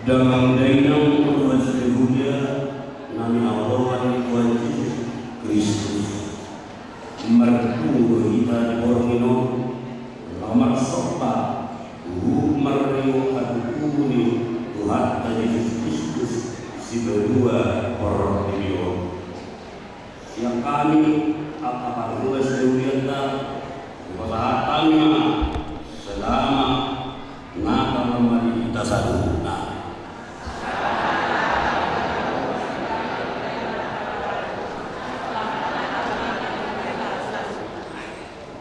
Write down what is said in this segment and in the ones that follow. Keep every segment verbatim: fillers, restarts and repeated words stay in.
Damang dainang, ruas ni huria na hinaholongan ni Tuhan Jesus Kristus. Marpungu do hita di borngin on, laho marsomba, huhut marnida hatutubu ni Tuhanta Jesus Kristus, sipalua portibi on. Sian hami angka parruas ni hurianta, hupasahat hami ma salam Natal ma di hita saluhutna.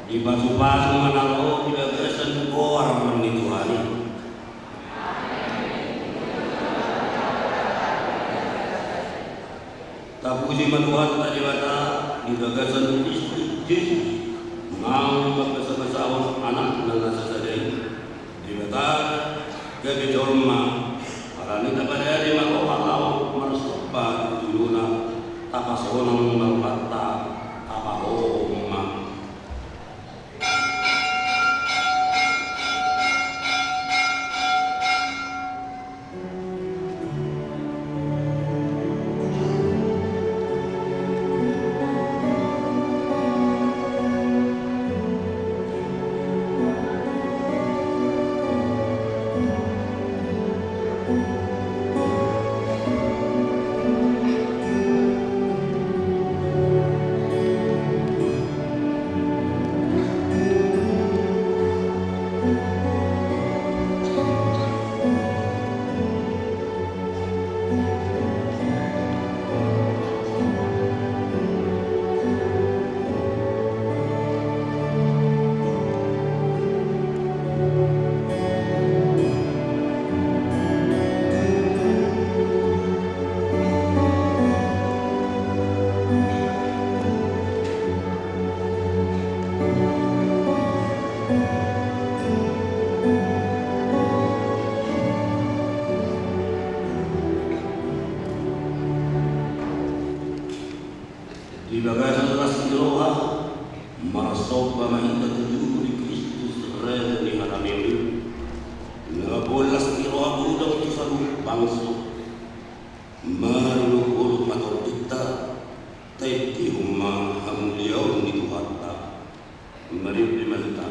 Dipasupasu ma na ro di bagasan goar ni Tuhan i. Tapuji ma Tuhanta Debata di bagasan Kristus Jesus, naung mambasabasaon Anakna na sasada i. Debata gabe jolma, alani i tapadadi ma roha laho marsomba tu jolona, tapasonang ma rohanta, tapahohom ma. Di bagasan las ni roha, marsomba ma hita tu jolo ni Kristus, raja ni harameon i. Na mamboan las ni roha godang tu saluhut bangso. Marolopolop ma tondinta, taendehon ma hamuliaon ni Tuhanta. Marende ma hita.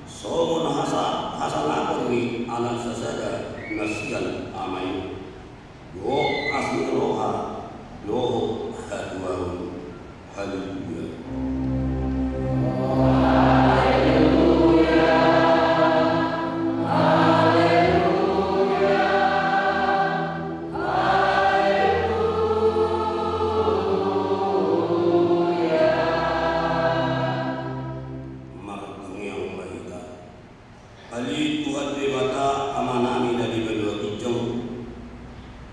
Songon hasa-, hasangaphon ni Anak sasada na sian Ama i, dohot asi ni roha dohot hatuaon. Haleluya. Martangiang ma hita. Ale Tuhan Debata Amanami na di banua ginjang,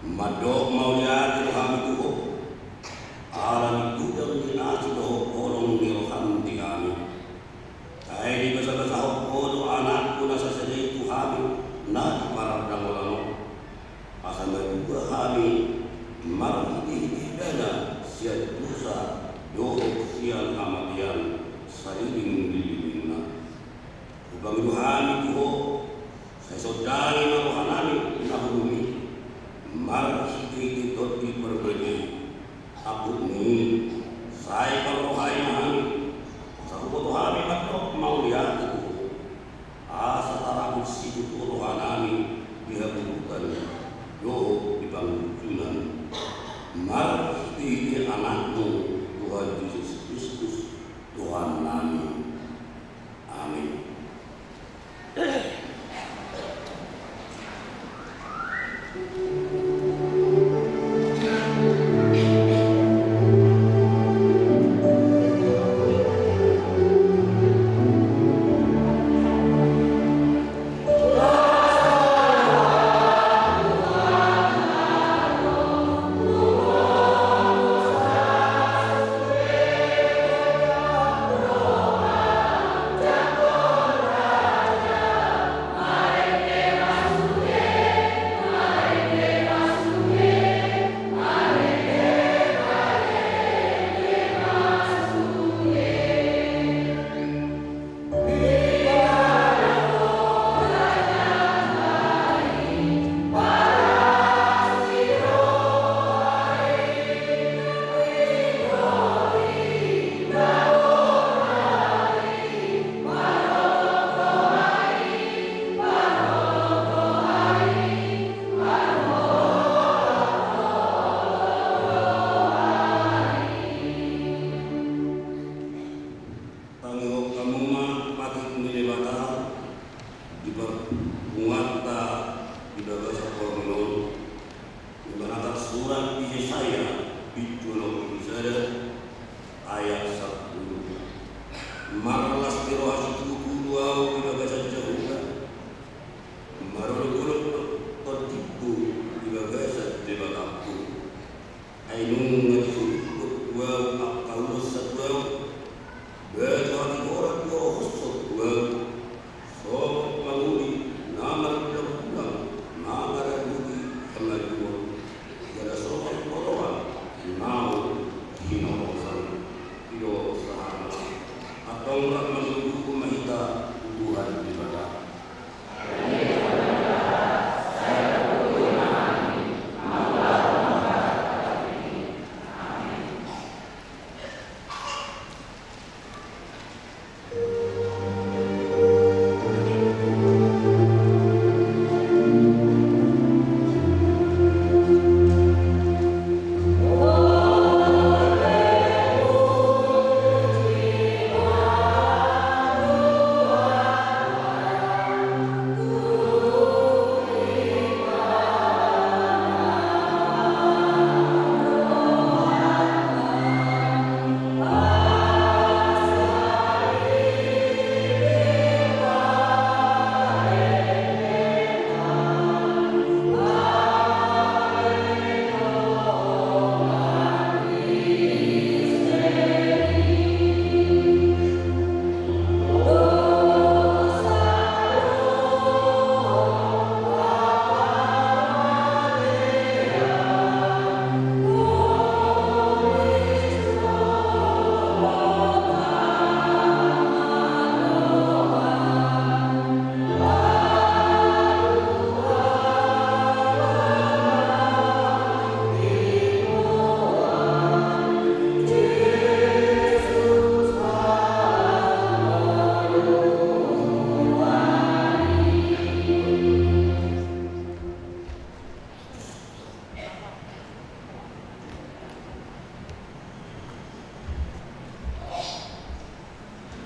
mandok mauliate do hami tu Ho, ala ni godang ni asi dohot holong ni roham di hami. Sai dibasabasahon Ho do Anakmu na sasada i tu hami na di pardamolan on, asa malua hami marhitehite Ibana sian dosa dohot sian hamatean saleleng-lelengna. Hupangido hami tu Ho, sai sondangi ma rohanami na holom i marhitehite Tondi Parbadia i. Ampun ni i, sai parrohai ma hami, asa huboto hami mandok mauliate tu Ho, asa tarabur situtu rohanami di haburutan dohot di pangunjunan, marhitehite Anakmu Tuhan Jesus Kristus Tuhannami. Amin. Tangihon hamu ma patik ni Debata di parpunguanta di bagasan holong on, di na tarsurat di Jesaya bindu onom pulu sada ayat sampulu. Marlas ni roha situtu do ahu di bagasan Jahowa, marolopolop tondingku di bagasan Debatangku. Ai nunga disungkuthon tu ahu angka ulos satuaon, batu hatigoran do huhoshon tu ahu, songon pangoli na marindang tulang na maradopi hamaluon, jala songon oroan naung hinorosan. I do sahatna. Antong rap mangido ma hita tu Tuhan Debata.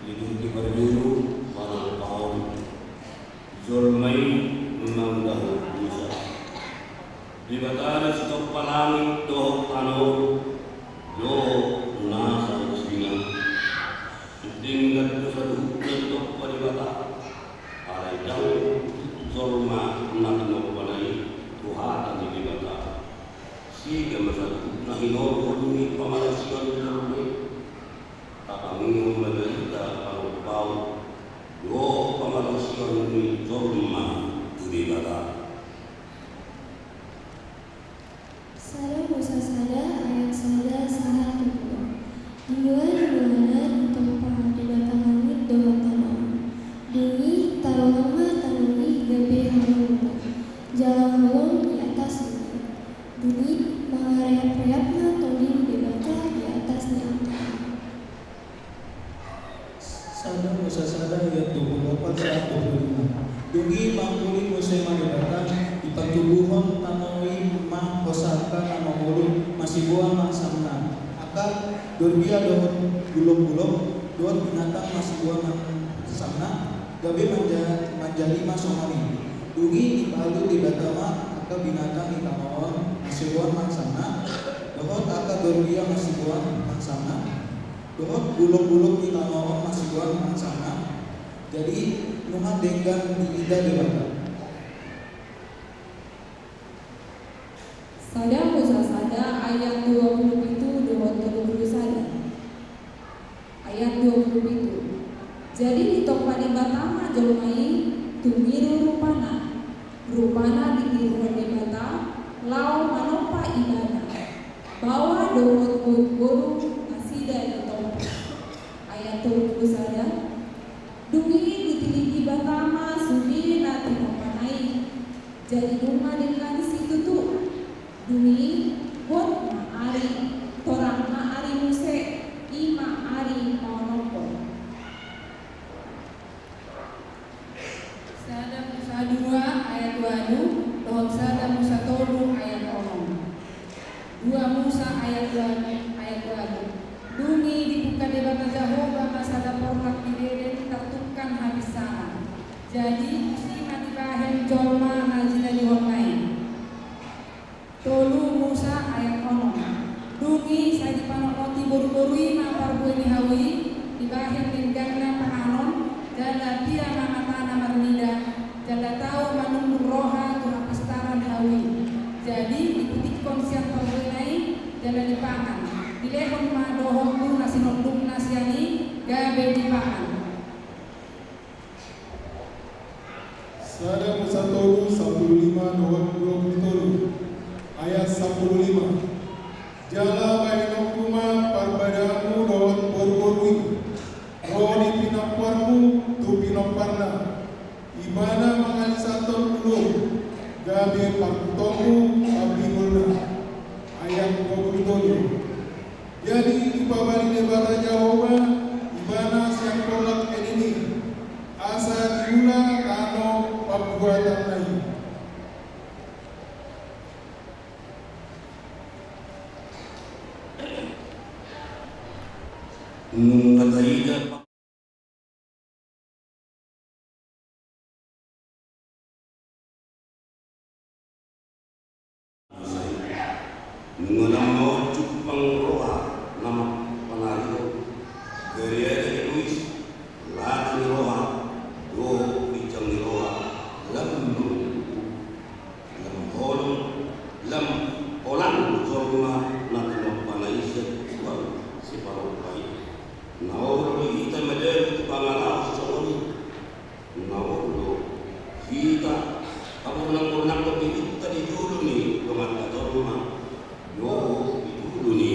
Di parjolo panompaon jolma i mangudahon dosa. Debata do sitompa langit dohot tano dohot nasa isina. Denggan do saluhutna ditompa Debata. Alai ndang jolma na tinompana i tu hata ni Debata. Sega ma saluhutna hinorhon ni pamalaosion jolma i. Tapangihon ma hita panompaon dohot pamalaosion ni jolma tu Debata. Sada Musa sada ayat sada sahat tu dua. Di luat-luatna ditompa Debata langit dohot tano. Dung i tarolang ma tano i gabe haholongan, jala holong di atasna. Dung i mangareapreap ma tondi ni Debata di atas ni angka i. Sada Musa sada ayat dua pulu opat sahat dua pulu lima. Dung i mangkuling muse ma Debata, dipatubuhon tano i ma hosangka na mangolu masiboan mangsamna. Angka dorbia dohot gulokgulok dohot binatang masiboan mangsamna, gabe manja-, manjadi ma songon i. Dung i dipalu Debata ma angka binatang ni tano on masiboan mangsamna, dohot angka dorbia masiboan mangsamna, dohot gulokgulok ni tano on masiboan mangsamna. Jadi nunga denggan diida Debata. Sada Musa sada ayat dua pulu pitu dohot tolu pulu sada. Ayat dua pulu pitu. Jadi ditompa Debata ma jolma i, tumiru rupana. Rupana ditiruhon Debata laho manompa ibana. Baoa dohot boruboru nasida ditompa. Ayat tolu pulu sada. Dung i ditilik Debata ma sude na tinompana i. Jadi nunga denggan situtu. Dung i, hot ma ari, torang ma ari muse, i ma ari paonomhon. Sada Musa dua ayat walu, dohot sada Musa tolu ayat onom. Dua Musa ayat walu, ayat walu. Dung i dipungka Debata Jahowa ma sada porlak di Eden tartungkang habinsanan. Jadi tusi ma dibahen jolma na jinadihonna i. Tolu Musa ayat onom. Dung i sai dipanotnoti boruboru i ma parbue ni hau i, dibahen dengganna panganon, jala pia ma matana marnida, jala tau manundur roha tu hapistaran hau i. Jadi diputikkon sian parbuena i, jala dipangan. Dilehon ma dohot tu na sinondukna sian i, gabe dipangan. Sada Musa tolu, sampulu lima dohot dua pulu tolu. Ayat sampulu lima. Jala bahenonku ma parbadaanmu dohot boruboru i, ro di pinomparmu tu pinomparna. Ibana mangallisanhon ulu, gabe parhutonmu pambinggolna. Ayat dua pulu tolu. Jadi dipabali Debata Jahowa ibana sian porlak Eden i, asa diula tano pambuatanna i. Nunga taida Nunga lam maunjuk pangroha na mampanarihon, gariada ni Lois, lata ni roha dohot ginjang ni roha, lam mangungkun, lam holong, lam holang jolma na tinompana i sian Tuhan Sipanompa i. Na olo do hita madabu tu pangalaho songon i. Na olo do hita paburnangburnanghon diritta di jolo ni donganta jolma dohot di jolo ni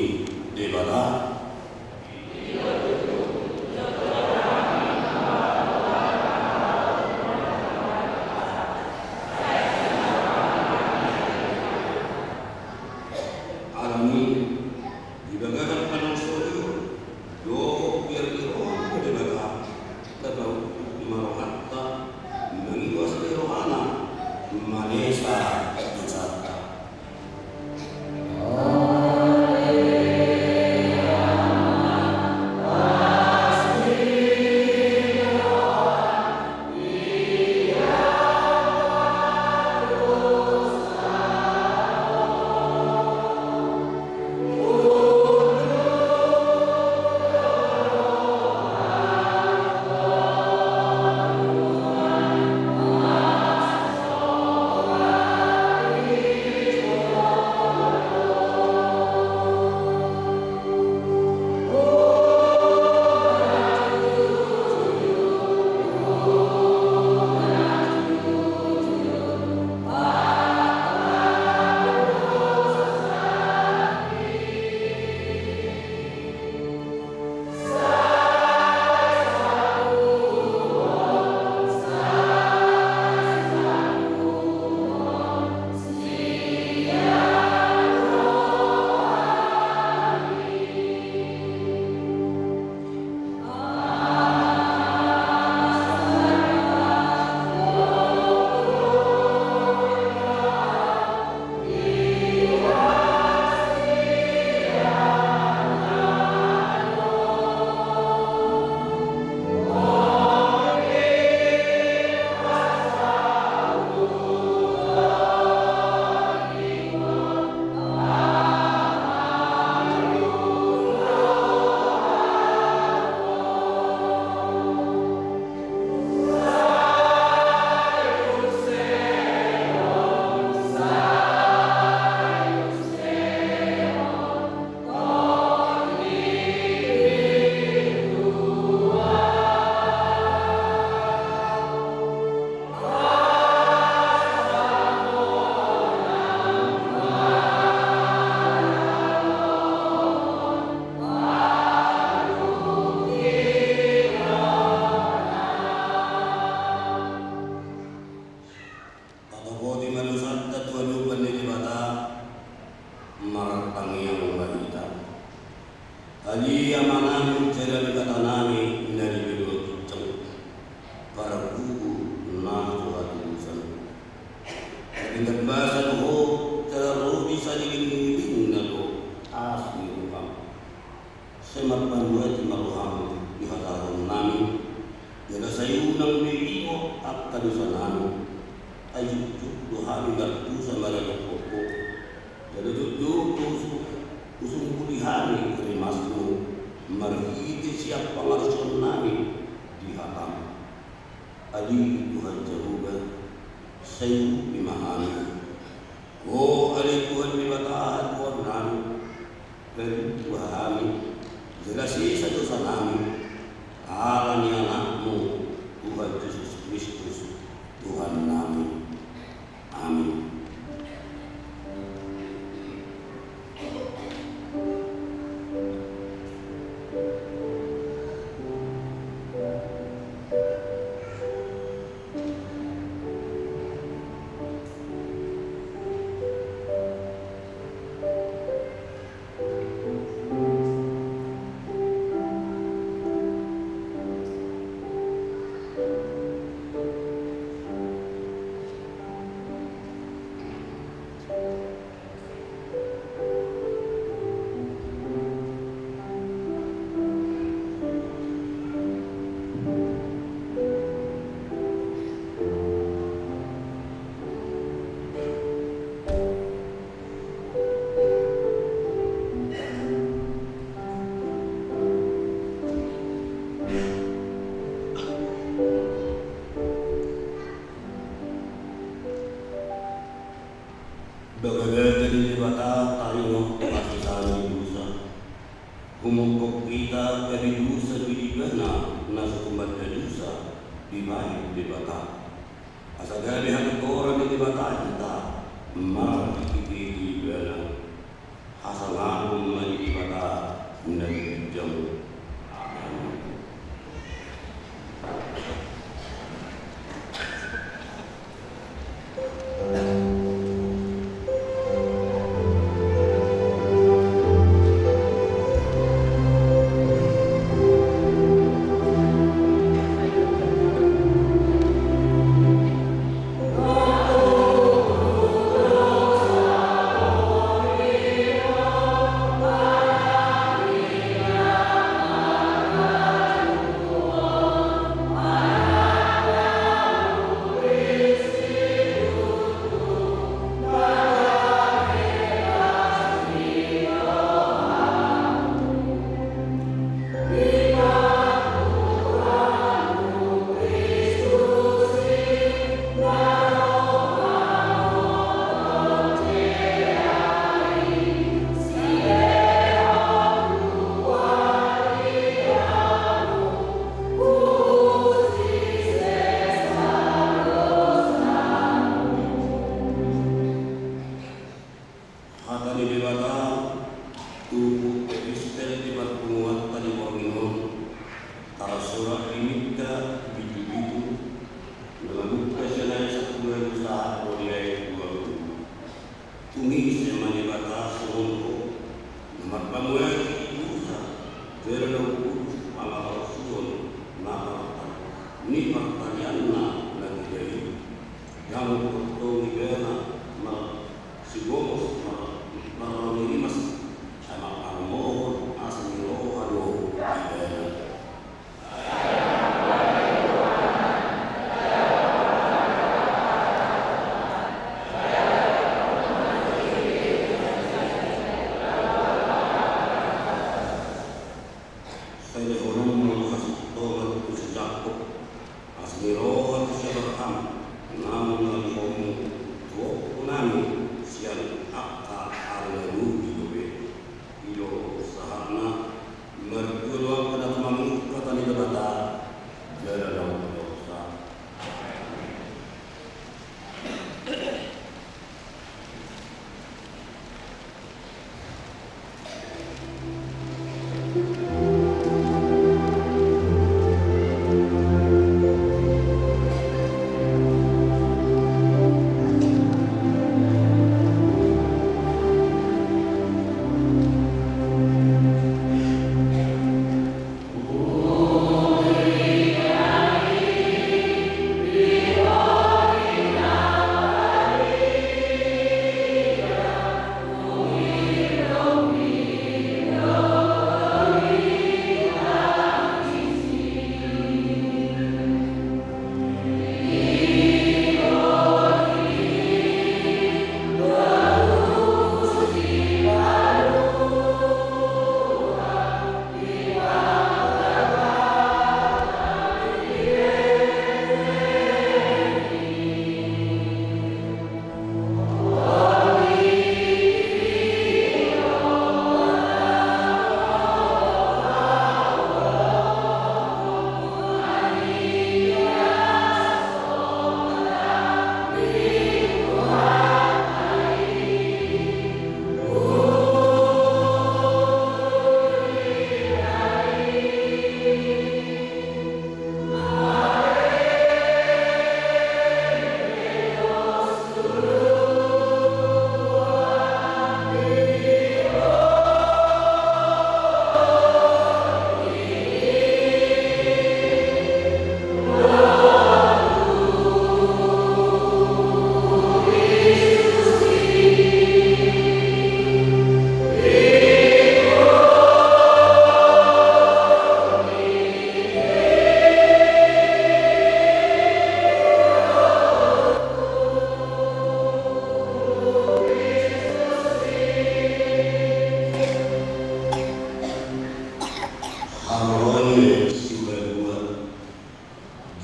Sai unang be diingot angka dosanami, ai jotjot do hami mardosa maradophon Ho. Jala jotjot do husungkuli hami rimasMu marhite sian pangarusionnami di hataM. Ale Tuhan Jahowa, sai urupi ma hami. O ale Tuhan Debata hatuaonnami, paluahon hami jala sesa dosanami ala ni AnakMu Tuhan Jesus Kristus Tuhannami. Amin. Bagabata ni Debata taringot tu hasesaan ni dosa. Humophop hita gabe dosa di Ibana na so tumanda dosa dibahen Debata. Asa gabe hatigoran ni Debata hita marhite Ibana. Hasangapon ma di Debata na di ginjang. Amen. Hata ni Debata tu epistel di parpunguanta di borngin on, tarsurat di Mikka bindu pitu, na mamungka sian ayat sampulu ualu sahat tu ayat dua pulu. Tung ise ma Debata songon Ho, na marpamuati di dosa, jala na umkudus pangalaosion na parta-, ni partalianna na ginjang i. Ndang tongtong Ibana mar-, sigomos mar-, marlaon ni rimas, ai manghamohon asi ni roha do Ibana. Sai lehononmu hasintongan tu si Jakkob, asi ni roha tu si Abraham, namun na lehononmu tu ompunami sian angka ari na lobi dope. I do sahatna. Martua do angka na tumangihon hata ni Debata jala na umdosa.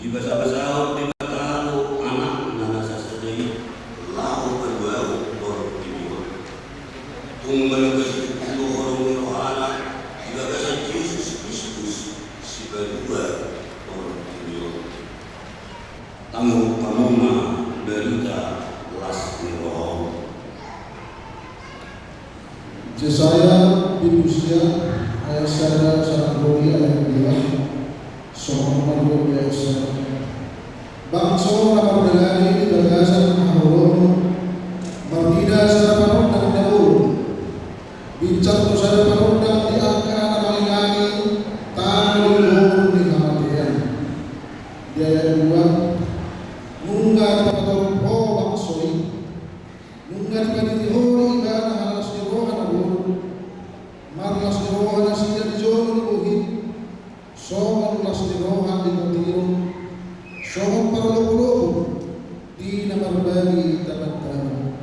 Dibasabasahon Debata do Anakna na sasada i laho paluahon portibi on. Tung manungkasi tu holong ni rohana di bagasan Jesus Kristus, sipalua portibi on. Tangianghon hamu ma barita las ni roha on. Jesaya pitu sia, ayat sada sahat tu ayat dua. Songon on ma di ayat sada. Bangso na mardalani di bagasan haholomon, marnida sada panondang na bolon. Binsar do sada panondang di angka na mangilangi tano di lobong ni hamatean. Di ayat dua, nunga dipatorop ho bangso i. Nunga dipadiri ho di ibana las ni roha na bolon. Marlas ni roha nasida di jolo ni bohit, songon las ni roha di patirong, songon parlopolopo di na marbagi tabantaban.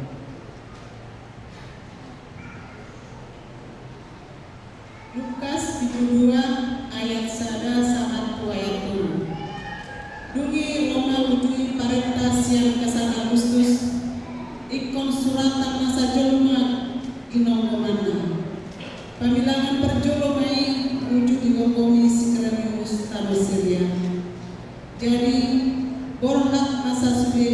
Lukas pitu dua ayat sada sahat tu ayat tolu. Dung i ro ma uju i parenta sian Kaisar Augustus, ingkon suratan nasa jolma ginonggomanna. Pamilangan parjolo ma i uju digomgomi si Kirenius tano Siria. Jadi borhat ma sasude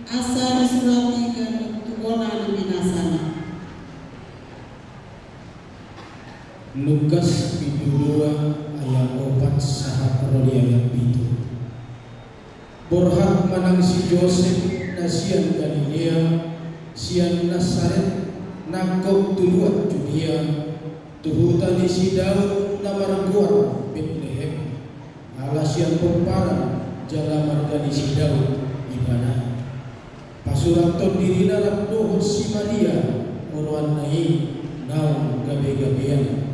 asa disurati ganup tu bona ni binasana. Lukas pitu dua ayat opat sahat ro di ayat pitu. Borhat ma nang si Josep na sian Galilea, sian Nasaret, nangkok tu luat Judea, tu huta ni si Daud na margoar Betlehem, ala sian pomparan jala marga ni si Daud ibana. Pasurathon dirina rap dohot si Maria, oroanna i naung gabegabean.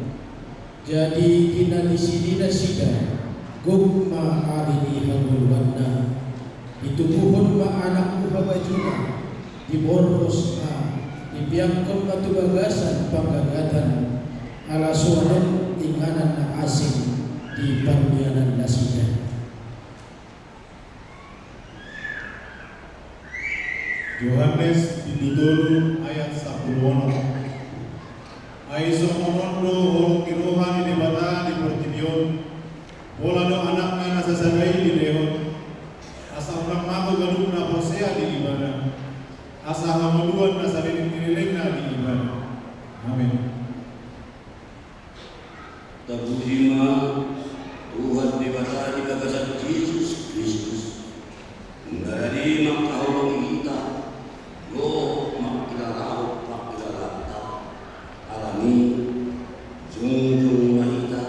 Jadi di na disi ni nasida, gok ma ari ni hangoluanna. Ditubuhon ma anak tu habajuna, diborhos ma, dipeakhon ma tu bagasan panggagatan, ala so adong inganan na asing di parmianan nasida. Johannes pitu tolu ayat sampulu onom. Ai songon on do holong ni roha ni Debata di portibi on, pola do Anakna na sasada i dilehon, asa unang mago ganup na porsea di Ibana, asa hangoluan na saleleng ni lelengna di Ibana. Amen. Tapuji ma Tuhan Debata di bagasan Jesus Kristus. Nunga rade mangkaholongi hita, dohot mangkilalahon pangkilalaanta. Alani i, jongjong ma hita,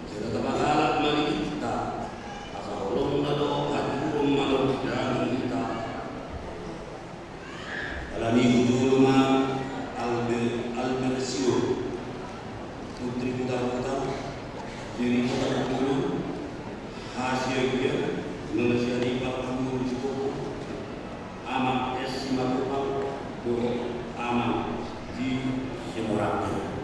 jala tapagalak ma diritta, asa holongna do hatuburon manongkilangi hita. Alani i hujolo ma Albe-, Albersio, Putri Hutahuta, Jerita Tapulun, Hasiagian, nona sian i pangkulu di Sikopo, Amang S. Simatupang, dohot Amang J. Simorangkir.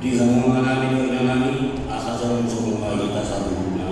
Di hamu amanami dohot inanami, asa songon i ma hita saluhutna.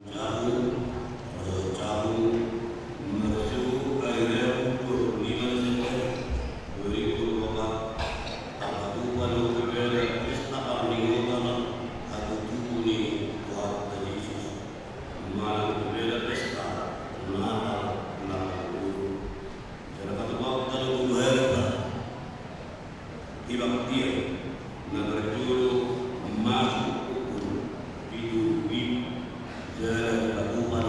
Jabu, jabu, mercu, air, pukul lima desember dua ribu dua puluh empat, tapatupa do pepeda pesta parningotan hatutubu ni Tuhanta Jesus. Manang pepeda pesta Natal na parjolo. Jala patupahon do tu Tuhanta kebaktian na parjolo masuk pukul pitu ribu, jala dipatupa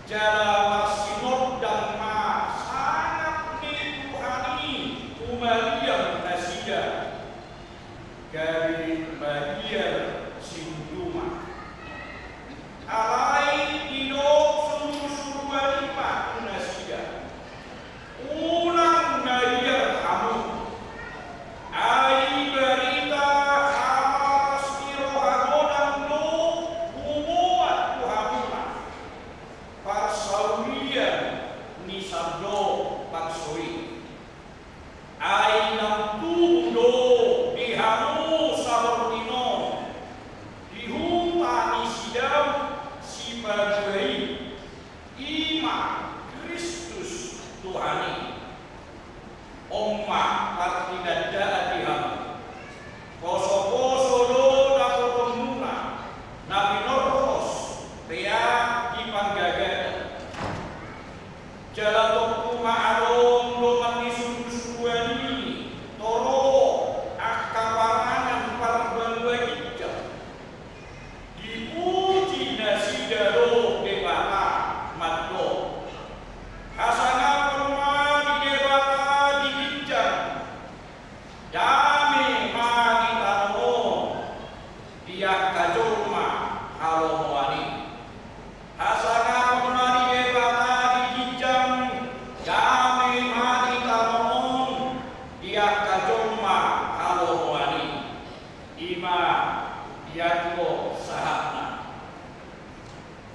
Jala marsinondang ma sangap ni Tuhan i humaliang nasida, gabe mabiar situtu ma. Alai didok surusuruan i ma tu nasida: Unang mabiar hamu. Ai barita las ni roha godang do huboan tu hamuna. Parsaulian ni sandok bangso i. Ai naung tubu do di hamu saborngin on di huta ni si Daud Sipalua i, i ma Kristus Tuhan i. On ma partinandaan di hamu: Posoposo do dapotonmuna na pinorhos peak di panggagadan. Jala tongtong ma adong dongan ni surusuruan i, torop angka parangan parbanua ginjang. Dipuji nasida do Debata, mandok: Hasangapon ma di Debata di ginjang, dame ma di tano on di angka jolma halomoan i. Hasangapon ma di Debata di ginjang, dame ma di tano on di angka jolma halomoan i. I ma dianggo sahatna.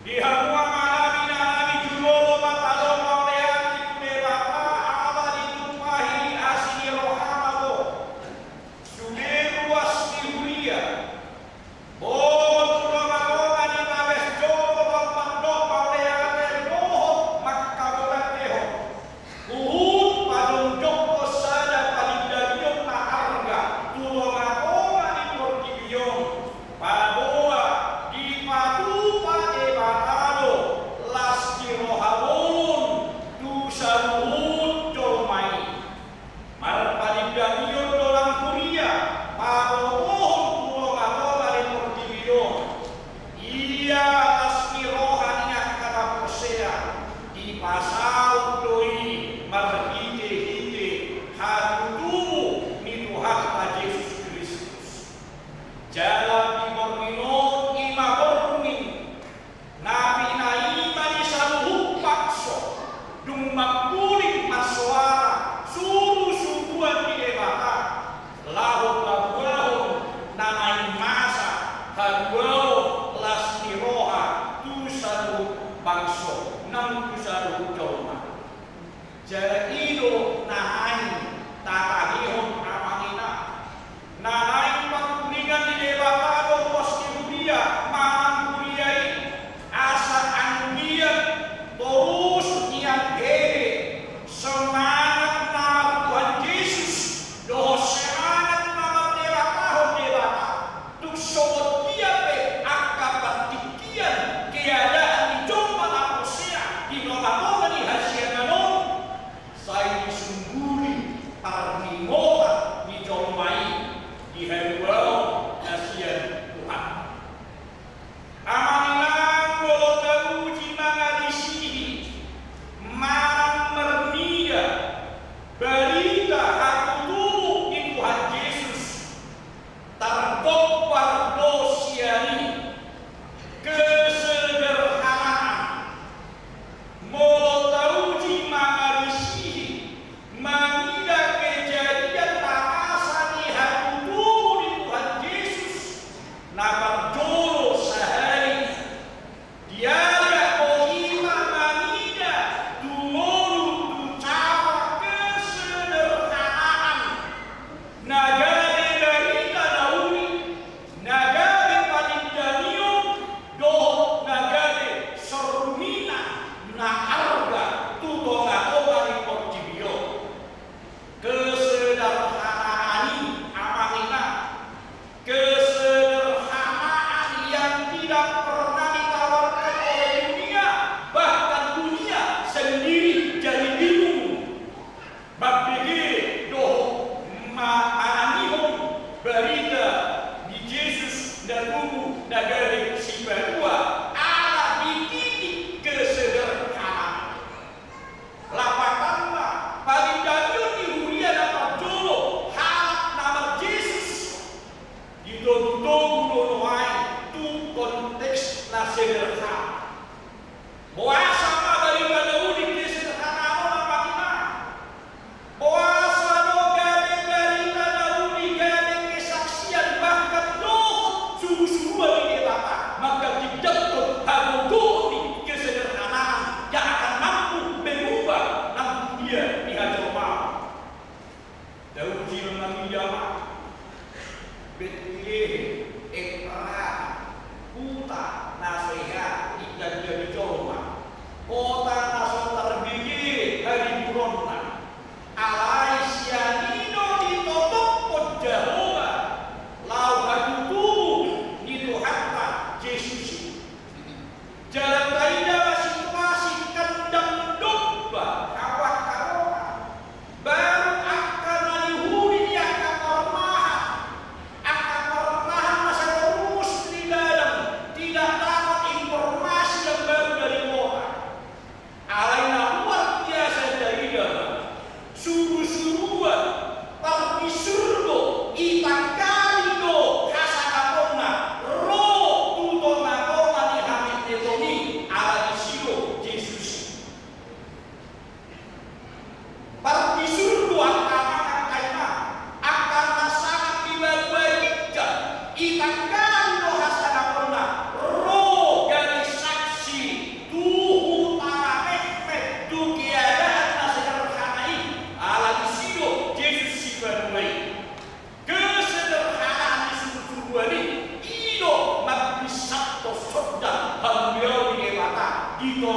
Di hamu amang nami, inang nami, jumolo ma tadok mauliate tu Debata, ala ditumpahi asi ni rohana do. Sude ruas ni huria, bongot tu tongatonga ni bagas joro, laho mandok mauliate dohot mangkaborandehon. Huhut pajongjongkon sada palindangion na arga tu tongatonga ni portibi on, paboa dipatupa Debata do las ni roha bolon tu saluhut jolma i. Marpalindangion do nang huria, pabotohon tu tongatonga ni portibi on. Ia las ni roha ni angka na porsea dipasaut do i marhitehite hatutubu ni Tuhanta Jesus Kristus. Jala di borngin on, i ma borngin na pinaima ni saluhut bangso, dung mangkuling marsoara surusuruan ni Debata, laho paboahon na naeng masa haluaon las ni roha tu saluhut bangso nang tu saluhut jolma. Jala i do na naeng tatangihon, amang inang. Na naeng pangkulingan ni Debata do ruas ni huria manang huria i, asa anggiat torus nian hea semangat na marTuhan Jesus dohot semangat na mardebatahon Debata. Tung songon dia pe angka partingkian keadaan ni jolma na porsea di tongatonga ni hasiangan on, sai disunduli parningotan ni jolma i di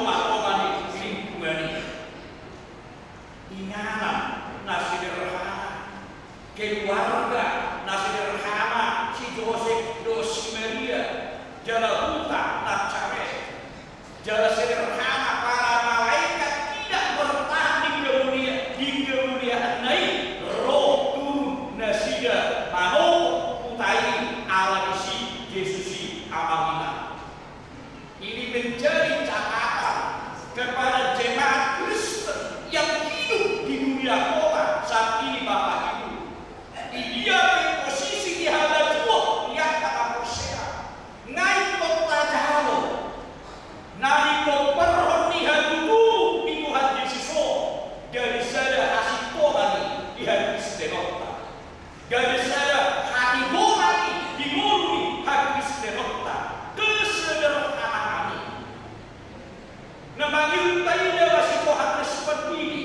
tonga-tonga ni lingkungan i. Inganan na sederhana, keluarga na sederhana si Josep dohot si Maria, jala huta Nasaret. Jala sederhana, para malaikat tidak bertahan di kemulia-, di kemuliaanna i, ro turun nasida manopot huta i ala disi Jesus i, amang inang. Ini menjadi catatan kepada jemaat Kristen yang hidup di dunia kota saat ini, Bapak Ibu. Di dia pe posisi di halajuon ni angka na porsea. Nunga ingkon tajalo na ninomparhon ni hatutubu ni Tuhan Jesus on, gabe sada hasintongan i di hakristenonta. Gabe sada hatigoran i di ngolu ni hakristenonta. Kesederhanaan i. Na mangihut taida ma si Johannes Pandidi.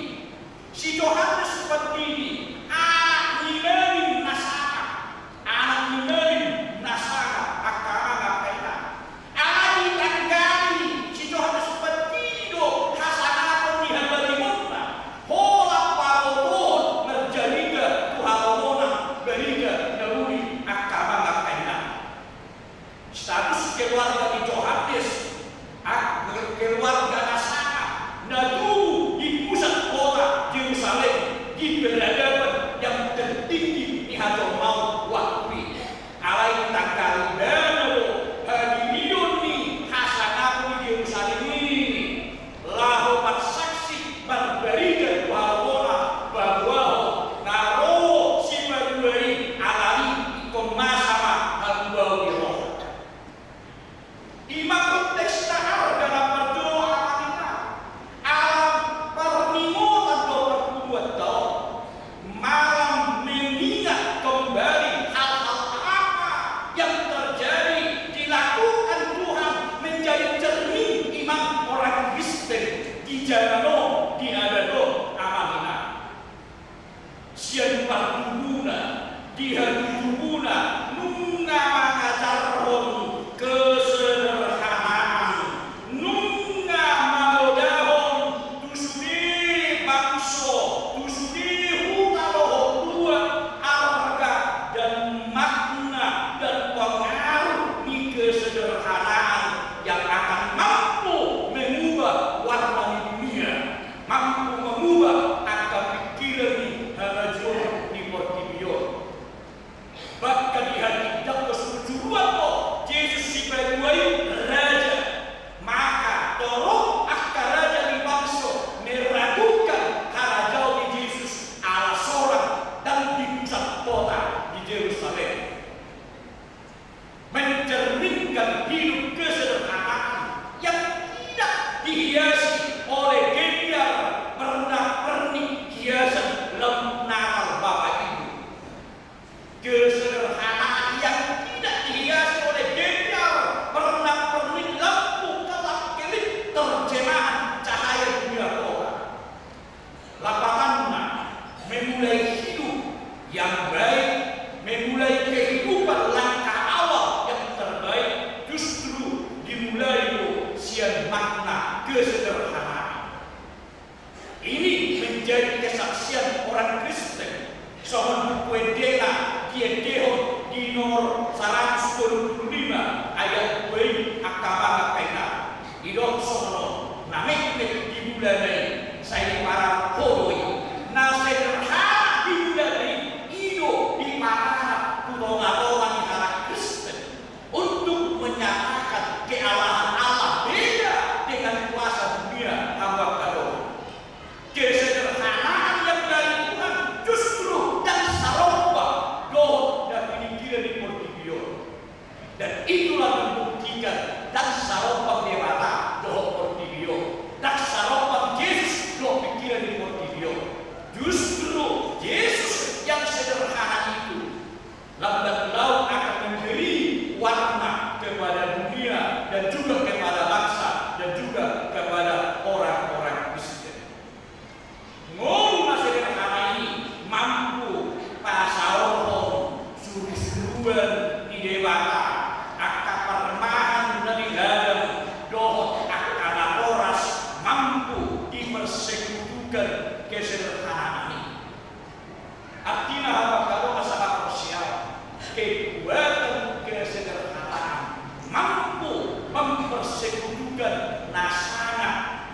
Si Johannes Pandidi, anak ni malim na sangap, anak ni malim na sangap, angka amang, angka inang. Alai ditanggali si Johannes Pandidi do hasangapon ni habalimonna, holan pabotohon marbarita tu halomonan barita na uli, angka amang, angka inang. Status keluarga ni Johannes, ah, keluarga na sangap, na tubu di pusat kota Jerusalem, di peradaban yang tertinggi di hajolmaon waktu i. Alai ditanggali ibana do hadirion ni hasangapon di Jerusalem i. Laho marsaksi, marbarita tu halomona, paboahon na ro Sipajuari, alani ingkon masa ma hamubaon ni roha. Ima konteksna, arga na parjolo, amang inang. Alam parningotan do partubuanta on. Malam mengingat kembali hal-hal apa yang terjadi, dilakukan Tuhan, menjadi cermin iman orang Kristen di jaman on, di adat on, amang inang. Sian partubuna, di hatutubuna, nunga mangajarhon kesederhanaan, nunga manodahon tu sude bangso, tu sude huta dohot dua, arga dan makna dan pengaruh ni kesederhanaan yang akan mampu mengubah warna ni dunia, mampu mengubah angka pikiran ni hamajuon ni portibi on. Bahkan dihatindanghon suruan do Jesus Sipajuari raja. Maka torop angka raja ni bangso meragukan harajaon ni Jesus ala sorang dan di pusat kota di Jerusalem. Mencerminkan hidup kesederhanaan yang tidak dihiasi oleh gebyar pernak-pernik hiasan lampu Natal, Bapak Ibu. Kesederhanaan yang tidak dihiasi oleh gebyar pernak-pernik lampu kelap-kelip terjemahan cahaya dunia kota. Lapatanna, memulai hidup yang baik, memulai kehidupan langkah awal yang terbaik justru dimulai do sian makna kesederhanaan. Ini menjadi kesaksian orang Kristen. Songon Buku Ende na diendehon di nomor saratus tolu pulu lima ayat dua i, angka amang, angka inang. Didok songon on, na metmet di bulan i sai dipararap Ho do i. Na sederhana di bulan i, i do dipararap tu tonga-tonga ni halak Kristen untuk menyatakan kealahan Allah beda dengan kuasa dunia hamba angka dongan. Kesederhanaan yang dari Tuhan justru ndang sarombang dohot na piningkiran ni portibi on. Dan itulah membuktikan ndang sarombang Debata dohot portibi on, ndang sarombang Jesus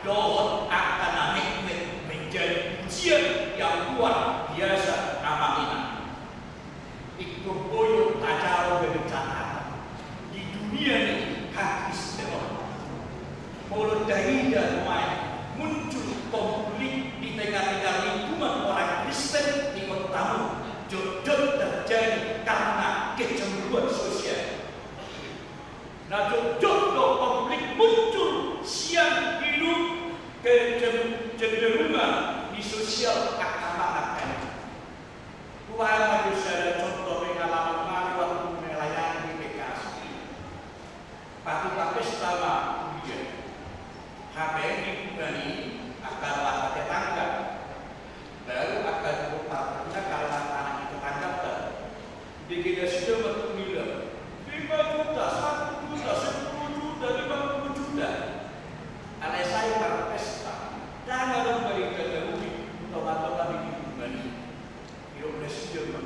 dohot angka na metmet menjadi pujian yang luar biasa, Amang Inang. Ingkon boi do tajalo gabe catatan di dunia ni hakristenon. Molo taida nuaeng muncul konflik di tengah-tengah lingkungan orang Kristen di kotamu, jotjot terjadi karena kecemburuan sosial. Na jotjot do konflik muncul sian hidup kecenderungan di sosial agama agama. Hubaen ma jo sada contoh pengalaman nami waktu melayani di Bekasi. Waktu pesta ma huria. Hape di lingkungan i angka tetangga. Baru angka partner karena tanah itu tanggap kan. Dikira sudah berkuliah. Lima juta, satu juta, sepuluh juta, lima puluh juta. Alai sai marpesta. Tanah dong balik ke Yahudi, tomat-tomat di lingkungan i. Didok nasida ma,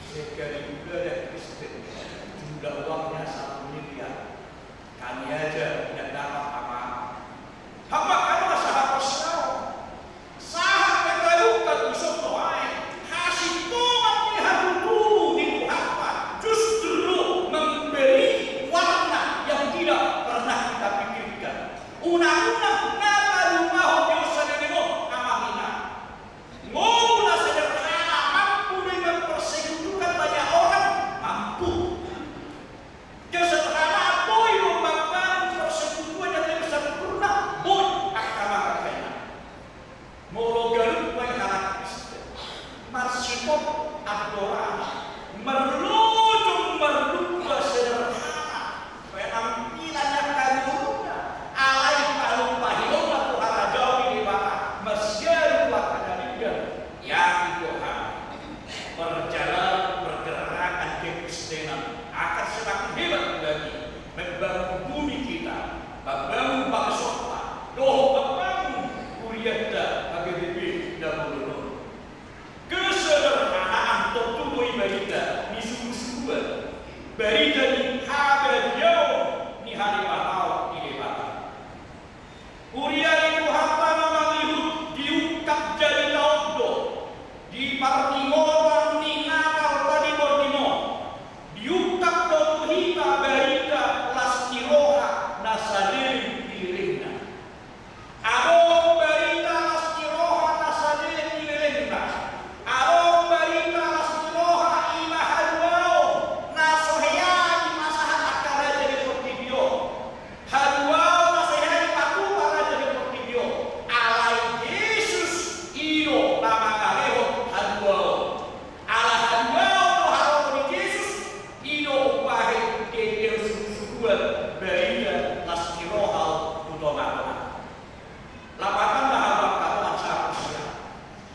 sekali ibadah Kristen, jumlah uangnya satu miliar. Kami aja tidak dapat apa-apa. Hape hamu ma sahat porseaon, sahat pe talukat dison nuaeng, hasintongan ni hatutubu ni Tuhanta justru memberi warna yang tidak pernah kita pikirkan. Unang-unang na palumbahon di on salelengon, Amang Inang. Ngolu na sederhana mampu do i mempersekutukan banyak orang, mampu. Kesederhanaan boi do mambangun persekutuan yang lebih sempurna, boi, angka Amang Inang. Molo ganup nuaeng halak Kristen marsitop andorana, marlojong marlumba sederhana, penampilan yang kaguna, alai palumbahon ma tu harajaon ni Debata, marsialu tu angka na denggan. Yakin do hami, perjalanan pergerakan kekristenan akan semakin hebat lagi, membangun bumi kita, membangun bangsonta, dohot membangun hurianta H K B P na bolon on. Kesederhanaan tontu do i barita ni surusuruan, barita ni habadiaon ni hadebataon ni Debata. Huria ni Tuhanta na mangihut, diungkap jadi taon do di parningotan ni Natal tadi borngin on. Diungkap do tu hita barita las ni roha na saleleng ni lelengna. Adong barita las ni roha na saleleng ni lelengna. Adong barita las ni roha, i ma haluaon na so hea dipasahat angka raja ni portibi on. Haluaon na so hea dipatupa raja ni portibi on. Alai Jesus i do na mangalehon haluaon. Ala haluaon do haroron ni Jesus, i do umbahen diendehon surusuruan barita las ni roha on tu tongatonga. Lapatanna, hamu angka dongan sahaporseaon,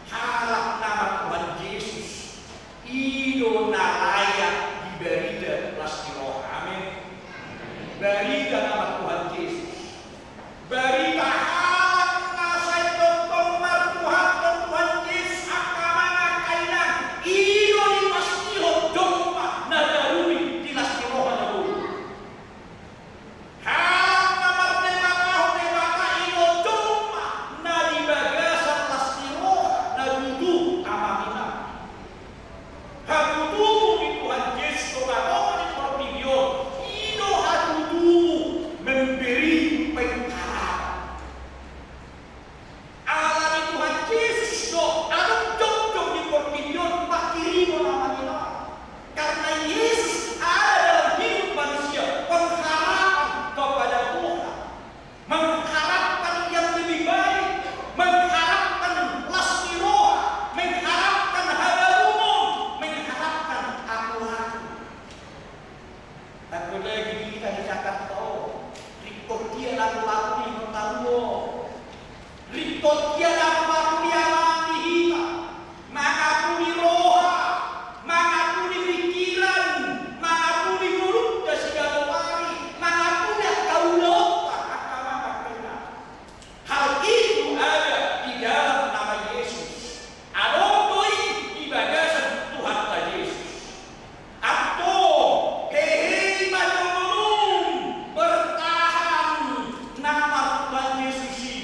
halak na martuhan Jesus i do na layak di barita las ni roha. Amen. Barita na martuhan Jesus. Barita halak na sai tongtong martuhathon Tuhan Jesus, angka Amang, angka Inang, i do dipastihon domma na daruri di las ni roha na boi. Halak na mardebatahon Debata i do domma na di bagasan las ni roha na tutu, Amang, Inang. Hatutubu ni Tuhan Jesus tu tongatonga ni portibi on, i do hatutubu memberi pengharapan. Ala ni Tuhan Jesus do adong jongjong di portibi on pangkirimon, Amang, Inang. Karena Yesus ada dalam hidup manusia pengharapan kepada Tuhan. Mengharapkan yang lebih baik, mengharapkan las ni roha, mengharapkan habarumon, mengharapkan aku-aku. Apalagi di hita di Jakarta on, ringkot dia lagu-lagu ni matamu. Ringkot dia lagu-lagu ni amang di hita. Mangapuli roha, mangapuli pikiran, mangapuli ngolunta siganup ari, mangapuli angka ulaonta, angka Amang, angka Inang. Hal itu ada di dalam nama Yesus. Adong do i di bagasan Tuhanta Jesus. Antong, hehe ma jo ngolum, bertahan nama Tuhan Jesus i.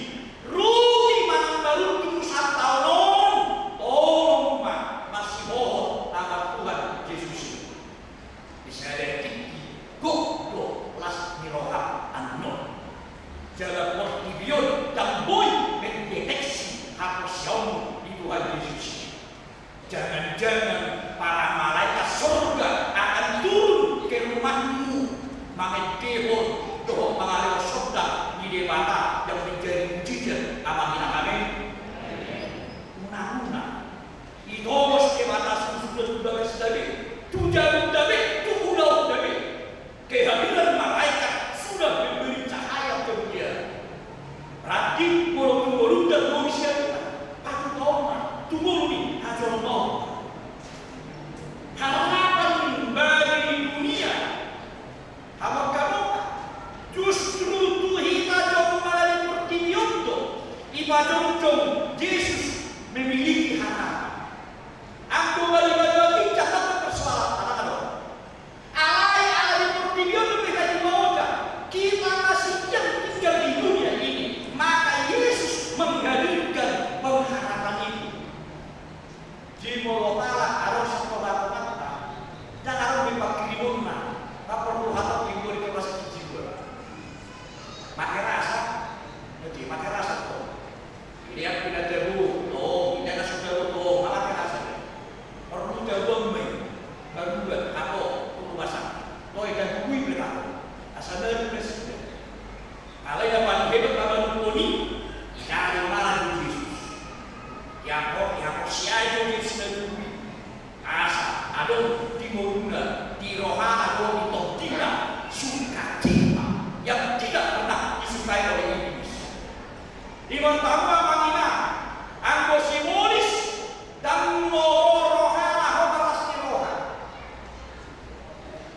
Harapan bagi dunia. Hamu angka dongan, justru tu hita jolma na di portibi on do dipajongjong Jesus memiliki harapan. Anggo bagi banua ginjang, ndang persoalan, ala do. Alai ala di portibi on do hita dipajongjong. Kita masih yang tinggal di dunia ini, maka Yesus menghadirkan pengharapan itu. Jadi molo halak adong satonga-tonganta, ndang adong be pangkirimonna, ndang porlu hatop di bodi kelas kecil. Mate rasa, jadi mate rasa to. Dia pindah jago, to, dia kan sudah to, mate rasa. Porlu jago mai, baru buat, apa, rumah sakit. To, dia bui berapa? Asal baru presiden. Alai na paling hebat na manungkun i, i jala do ngaran ni Jesus. Iangkon, iangkon siajo Jesus na tubu i. Asa adong di ngoluna, di rohana dohot di tondi na sukacita yang tidak pernah disukai oleh iblis. Di mata hamu amang inang, anggo simolis, ndang olo rohana hot las ni roha.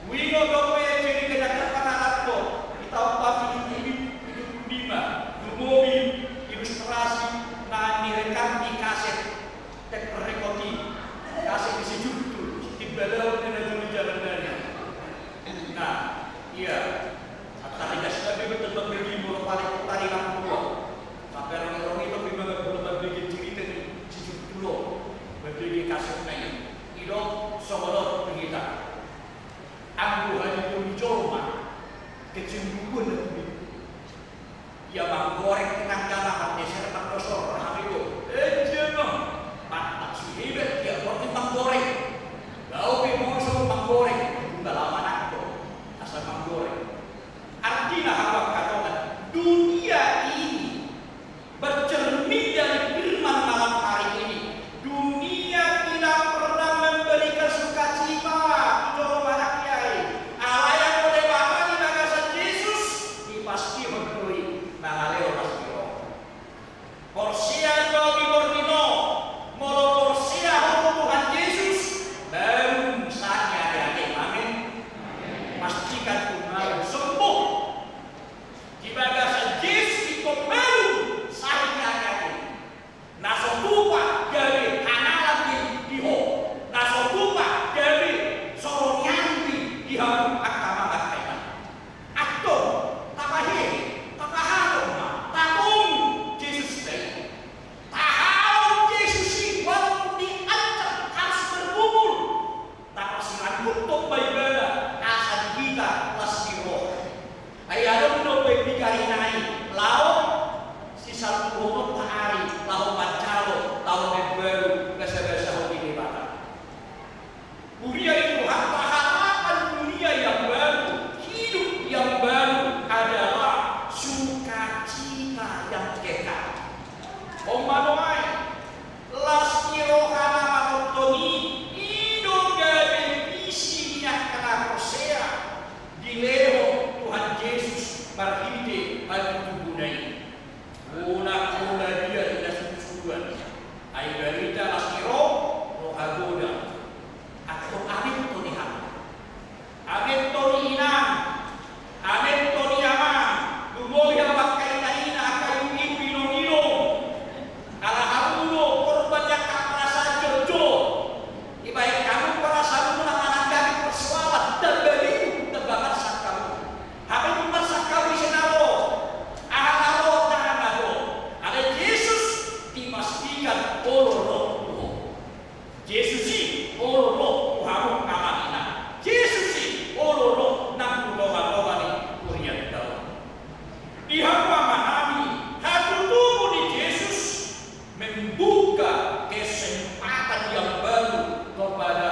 Huingot do au cerita na parpangalaman do, di taon papitu pulu lima, lumobi ilustrasi na direkam di kaset, tep rekoti, kaset di si Juntul, di balaon na jolo jalan dana. Nah, iya. Atari das tapi betul memberi mulu paling tari nang tua. Sampai orang-orang itu memang belum memberi cerita di si Juntul, memberi kaset na i. Ido, songon on tu hita. Anggo hali boi jolma, kecemburuan na tubu. Ia manggoreng tinanggana, mandeser, mandosor, hami do. Eh, jema. Mantap suhibet, ia borti manggoreng. Bau pe bosor manggoreng. Balaman anggo. Asal manggoreng. Artina hamu angka dongan, dunia ini bercermin dari firman malam hari ini. Dunia tidak pernah memberikan sukacita tu jolma na kiai. Alai anggo Debata di bagasan Jesus, dipastihon do i mangalehon las ni roha. Porsea do au di borngin on, molo porsea ho tu Tuhan Jesus, balum sahat ni ateate. Amin. Pastikan tung balum, sembuh. Di bagasan Jesus ingkon balum sahat ni ateate. Na so tupa gabe hanalan di, di ho. Na so tupa gabe soronian di, di hamu angka amang, angka inang. Antong, tapahehe, tapahatop ma, tatongu Jesus i. Tahaon Jesus i, walaupun diancam harus bergumul. Taparsilangkuthon ma ibana asa di hita las ni roha. Ai adong do pe di karina i, laho sisaluhononta ari, laho manjalo taon na baru, basabasahon di Debata. Huria ni Tuhanta, harapan dunia yang baru, hidup yang baru adalah sukacita yang kekal. On ma nuaeng, las ni roha na manongtong i, i do gabe visi ni angka na porsea dilehon Tuhan Jesus marhite hatutubu na i. Unang pola dia di na sudusuduan. Ai barita las ni roha, roha godang. Antong amin do ni hamu. Amin do ni inang, amin do ni amang, lumobi hamu angka ina-ina, angka ibu-ibu, inong-inong. Ala hamu do korban ni angka parasaan jotjot. Dibahen hamu parasaanmuna mananggapi persoalan, ndang baliu, ndang marsak hamu. Hape dung marsak hamu ise na ro, aha na ro, aha na ro. Alai Jesus dipastikan olo ro tu ho. Jesus i olo ro tu hamu amang inang. Jesus i olo ro nang tu tongatonga ni hurianta on. Di hamu amanami, hatutubu ni Jesus membuka kesempatan yang baru kepada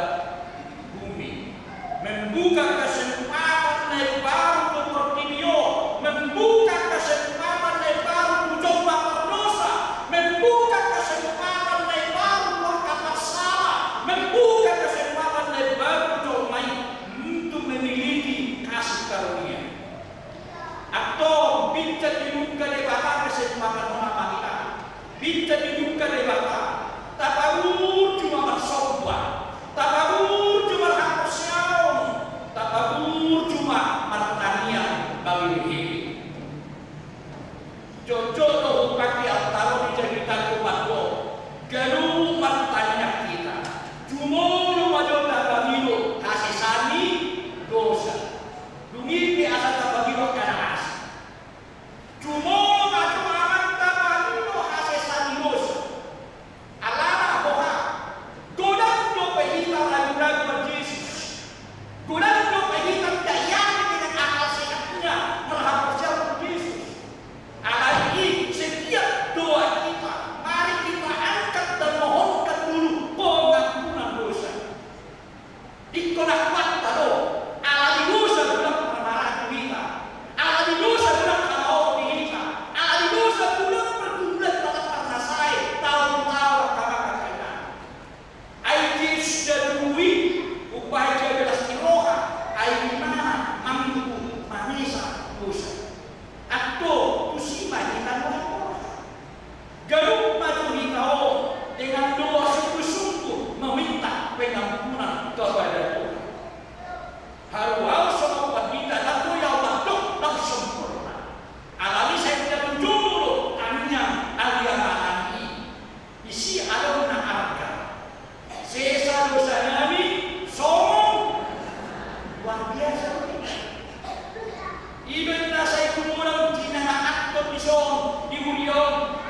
bumi. Membuka kesempatan na baru tu portibi on, membuka kesempatan na baru tu jolma pardosa, membuka kesempatan na baru tu angka parsala, membuka kesempatan na baru tu jolma i untuk memiliki kasih karunia. Antong, pinta dibuka Debata kesempatan on, amang inang. Pinta dibuka Debata. Taparuju ma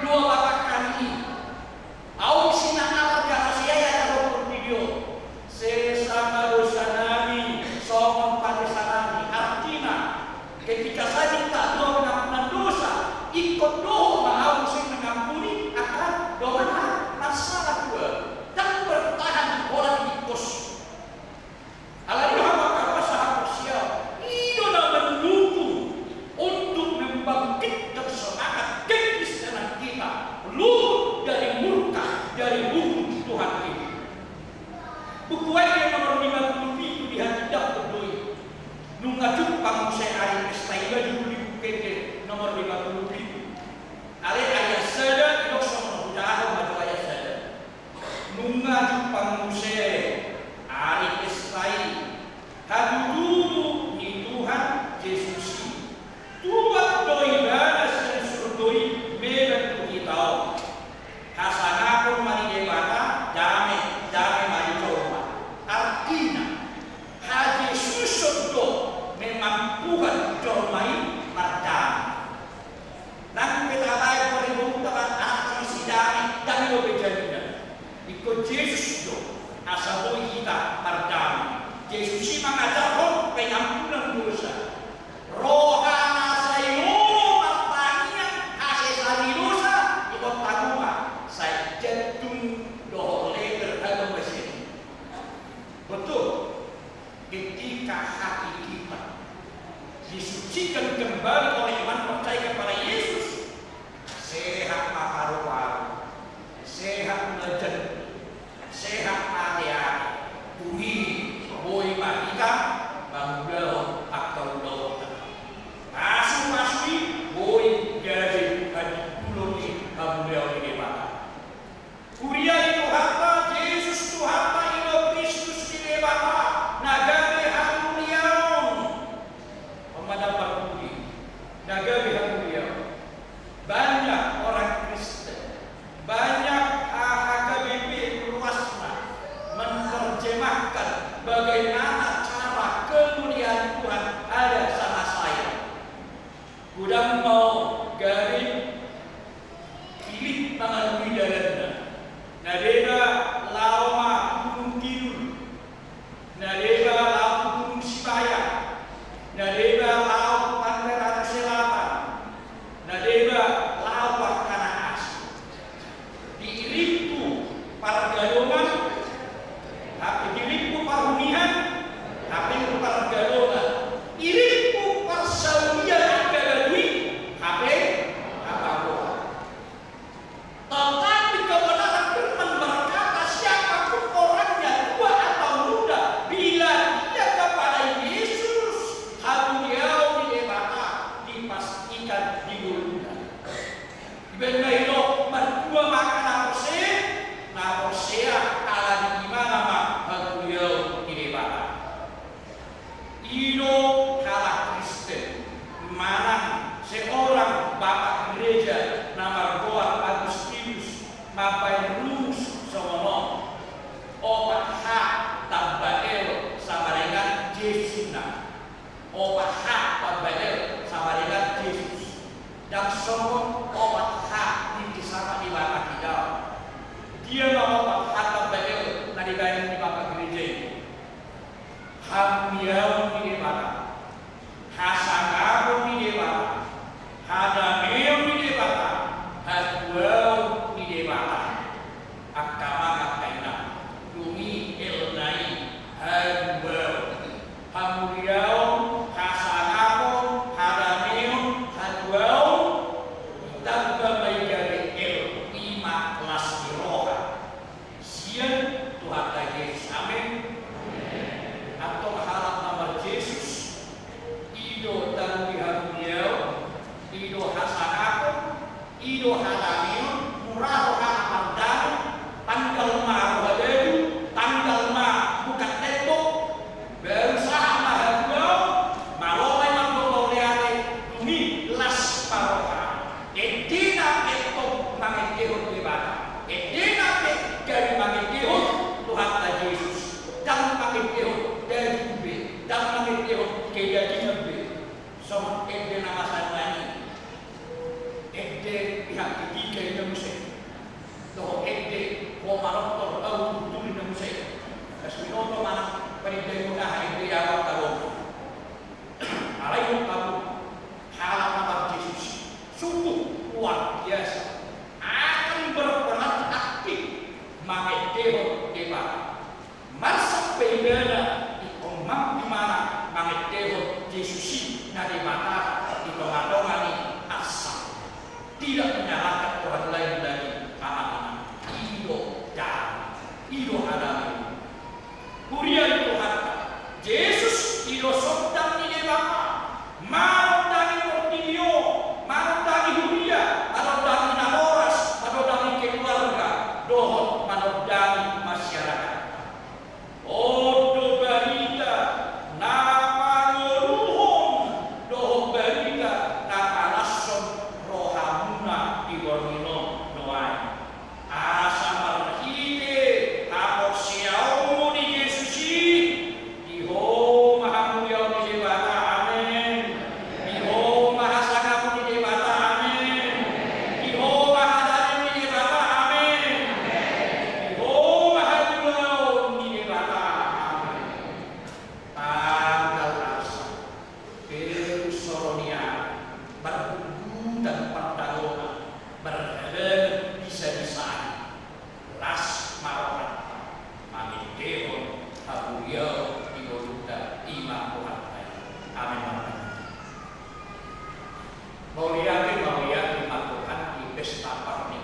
Dua batang kali i. Aung si na arga na siai aja dohot portibi on. Sesa ma dosa nami songon panesanami. Artina, ketika sadia tadua pengampunan dosa, ingkon dohot ma aung si mengampuni angka dongan na marsala tu ahu. Ndang bertahan holan di tingkos. Alani i, hamu angka dongan sahaporseaon, i do na mendukung untuk membangkitkan semangat kekristenan kita luput dari murka, dari hukum Tuhan ini. Buku Ende nomor lima puluh pitu, dihatindangkon do i. Nunga jumpang muse ari pesta i, ba judul ni Buku Ende nomor lima puluh pitu. Ale ayat sada, didok songon on, hujahahon ma jo ayat sada. Nunga jumpang muse ari pesta i, hatutubu ni Tuhan Jesus i. Tuat do Ibana sian surgo i memang tu hita on. Hasangapon ma di Debata, dame, dame ma di jolma. Artina, hajesuson do memang mambuat jolma i mardame. Nang pe tabaen pe ributa, anakta na sidame, dame dope jaminan. Ingkon Jesus do asa boi hita mardame. Jesus i mangajarhon pengampunan dosa. Roha na sai olo martangiang hasesaan ni dosa, ingkon tangihon ma, sai jantung dohot leher hamu ma sian i. Betul. Ketika hati kita disucikan kembali oleh iman percaya kepada Yesus, sehat ma paru-paru, sehat ma jantung, sehat ma ateate. Dung i boi ma hita mangulahon angka ulaonta. Pasupasu i boi gabe hadimpulon ni hamuliaon ni Debata. Huria ni Tuhanta, Jesus Tuhanta i do Kristus ni Debata, na gabe hamuliaon. Pemadaman pudi, na gabe hamuliaon. Banyak orang Kristen, banyak H K B P luasna menerjemahkan bagaimana cara kemuliaan Tuhan ada sama saya. Godang ma on gabe pilih mangalului dalanna. Na deba laho ma tu Gunung Kidul, na deba laho tu Gunung Sibaya, na deba laho tu Pantai Randu Selatan, na deba laho tu angka na asing. Di iringku pargadongan, hape di iringku parhunian, hape pargadongan. Iringku parsaulian angka baduy, hape hapaboa. Tetapi kebenaran firman berkata, siapapun orangnya, tua atau muda, bila dia kepada Yesus, hamuliaon ni Debata dipastikan di ngoluna. Dibaen ma i do, martua ma angka na porsea, na porsea ala di imana ma hamuliaon ni Debata. I do halak Kristen, manang seorang bapak gereja na margoar Agustinus mambaen rumus songon on: Opat H tamba L sama dengan Jesus, ninna. Opat H tamba L sama dengan Jesus. Ndang songon opat H na disapa Debata hita. Dia ma opat H tamba L na dibaen ni bapak gereja i? Hamuliaon ni Debata, hasangapon ni Debata, hadameon ni Debata, hatuaon ni Debata. Angka amang, angka inang, dung i elna i haduaon. Hamuliaon, hasangapon, hadameon, hatuaon, ditamba ma i gabe el, i ma las ni roha. Sian Tuhanta Jesus. Amen. Antong halak na mar-Jesus, i do tanu ni hamuliaon, i do hasangapon, i do hadameon. Mura rohana mardame, tanggal ma roha batu, tanggal ma bukan tembok, baru sahat ma hatuaon, malo ma i mandok mauliate, dung i las ma roha. Endena pe tong mangendehon Debata, endena pe gabe mangendehon Tuhanta Jesus, ndang mangendehon daging be, ndang mangendehon kedagingan be. Songon ende na masa nuaeng i, ende pihak ketiga i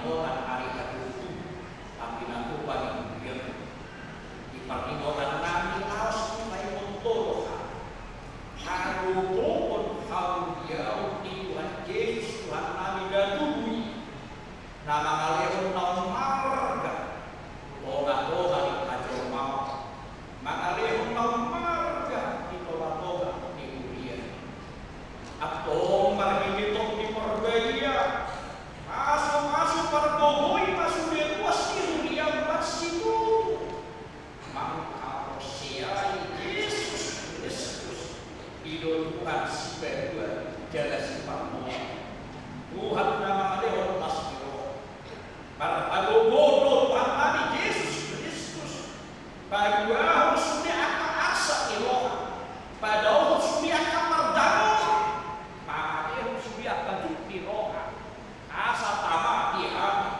Dohot ari Hatutu, tapi na tupa ni Tuhan. Di parningotan nami laos tu paimon toloha. Hagogohon hau diaut ni Tuhan Jesus Tuhan nami na tubu i. Na mangalehon na ummarga tu tonga-tonga ni hajolmaon. Mangalehon na ummarga di tonga-tonga ni huria. Antong marhite Tondi Porbadia, pasu-pasu pargogoi ma sude ruas ni huria marsitutu. Mangkaporseai Jesus Kristus, i do Tuhan Sipalua jala Sipamoa. Tuhan na mangalehon las ni roha. Marhagogohon do Tuhan nami Jesus Kristus. Paluahon sude angka arsak ni roha. Padaohon sude angka pardamotan. Mangalehon sude angka tuk ni roha. Asa tama di hami.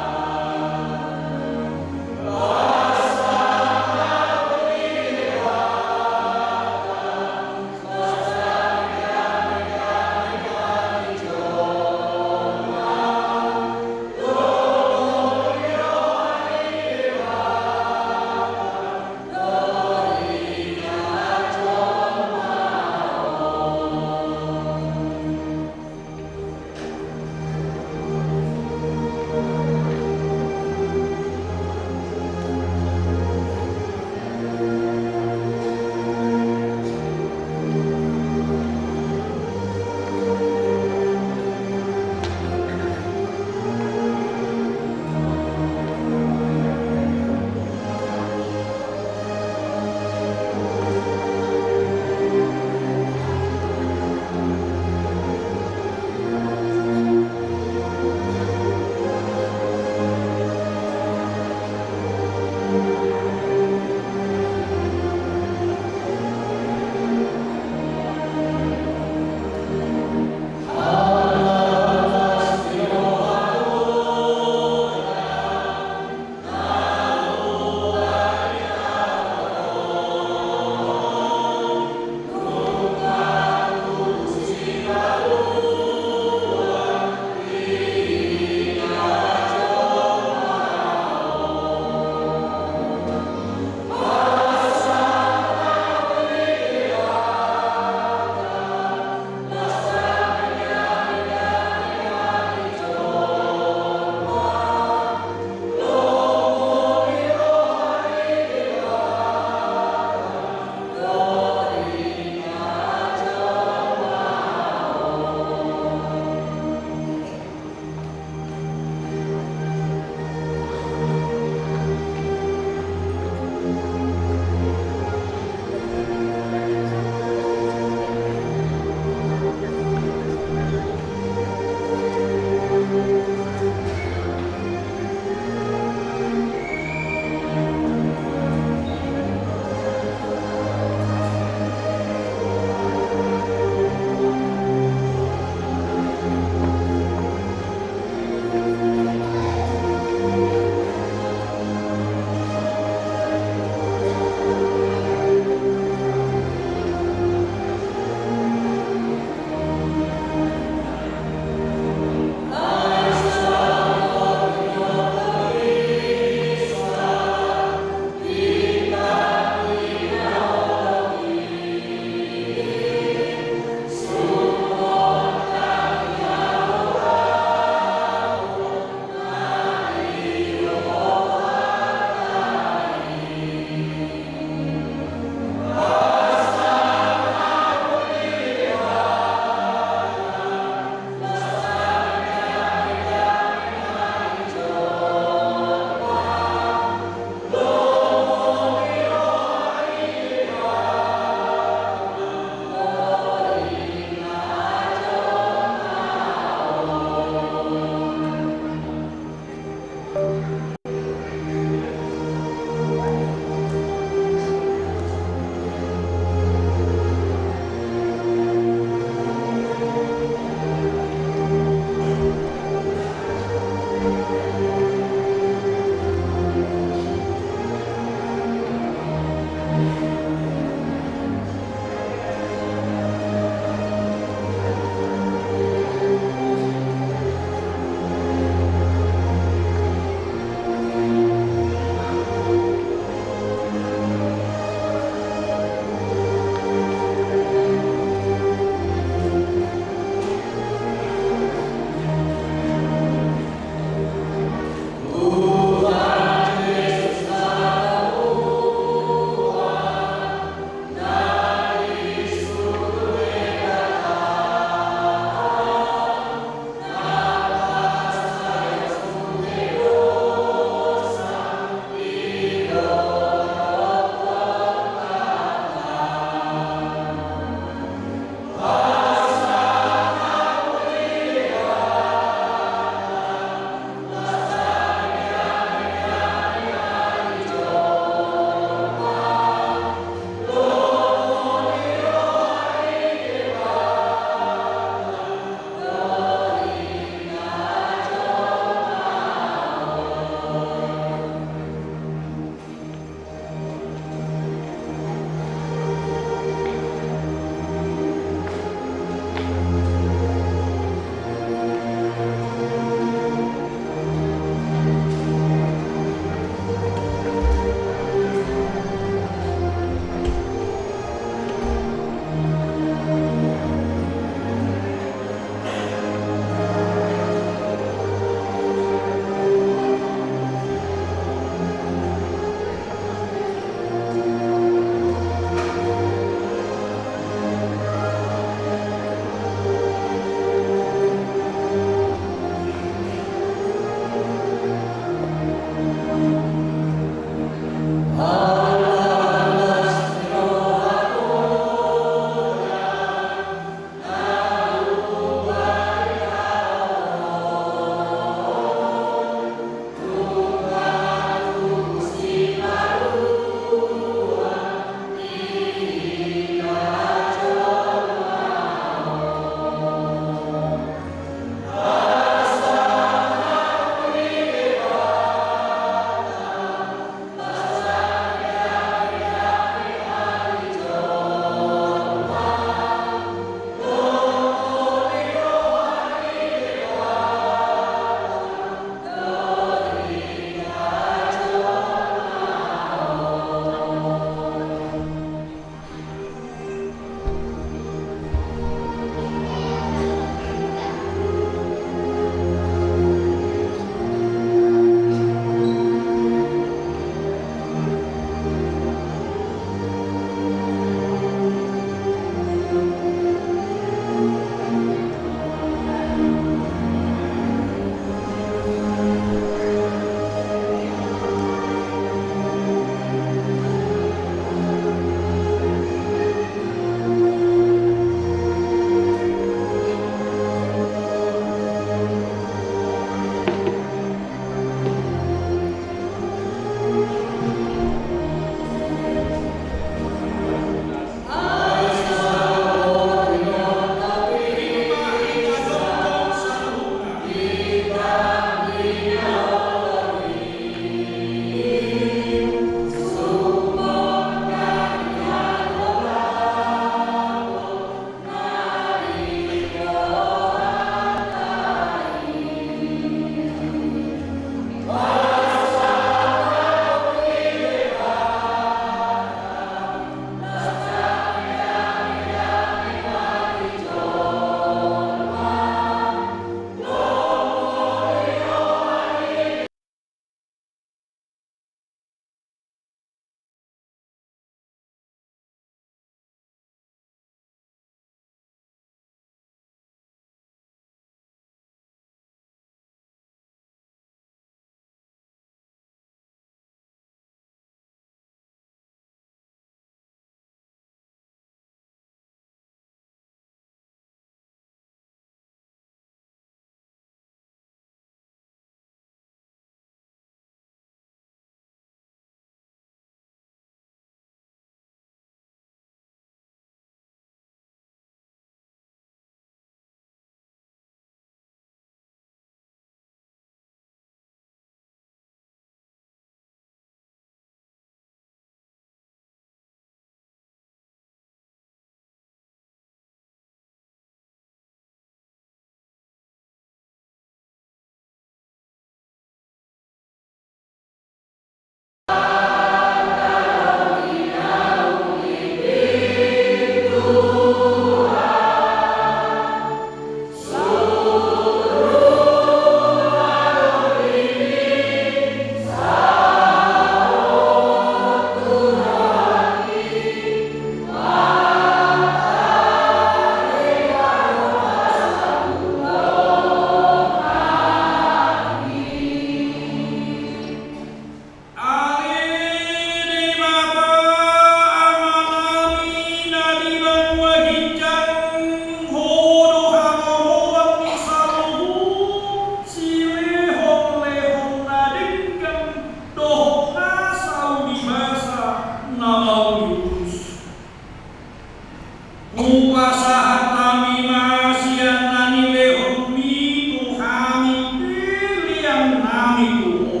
Hupasahat hami ma sian na nilehonmi tu hami pelean nami tu Ho.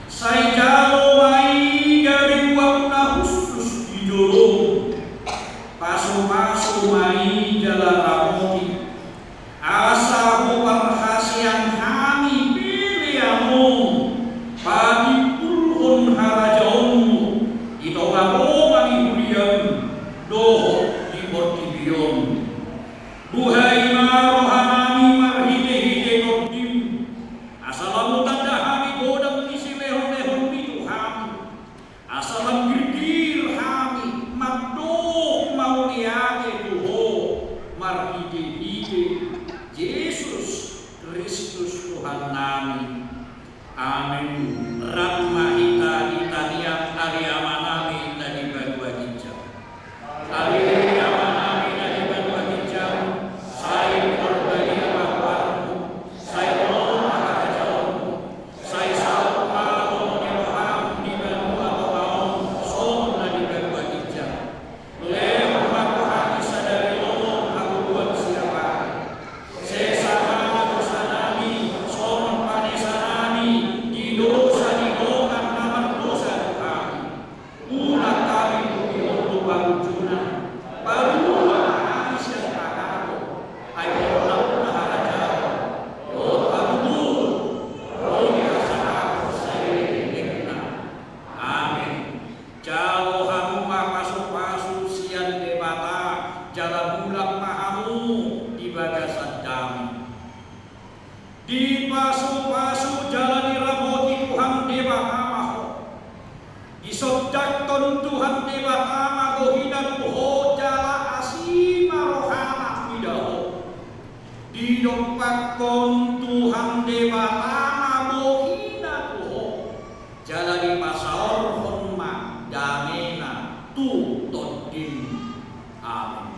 Sai jalo ma i gabe buat na hushus di jolom. Pasupasu ma i jala ramoti, asa huparhaseang hami pelean on patimbulhon harajaonmu di tongatonga ni huriam dohot di portibi on. Buhai ma rohanami marhitehite Tondim, asa lam hutanda hami godang ni silehonlehonmi tu hami. Asa lam girgir hami mandok mauliate tu Ho marhitehite Jesus Kristus Tuhannami. Amen. Rap ma hita di tangiang Ale Amanami na di banua ginjang. Ale Amanami na di banua ginjang, sai pinarbadia ma goarmu, sai ro ma harajaonmu, sai saut ma lomo ni roham di banua tonga on songon na di banua ginjang. Lehon ma tu hami sadari on hangoluan siapari. Sesa ma dosanami songon panesanami di dosa ni dongan na mardosa tu hami. Unang hami togihon tu pangunjunan. Palua ma hami sian pangago. Ai Ho do na harajaon dohot hagogoon, ro di hasangapon sairing-iringna. Amen. Jalo hamu ma pasupasu sian Debata, jala mulak ma hamu di bagasan dame. Dipasupasu jala diramoti Tuhan Debata ma ho. Disondangkon Tuhan Debata ma bohina tu ho jala asi ma rohana mida ho. Didompakkon Tuhan Debata ma bohina tu ho, jala dipasaorhon ma damena tu tondim. Amen.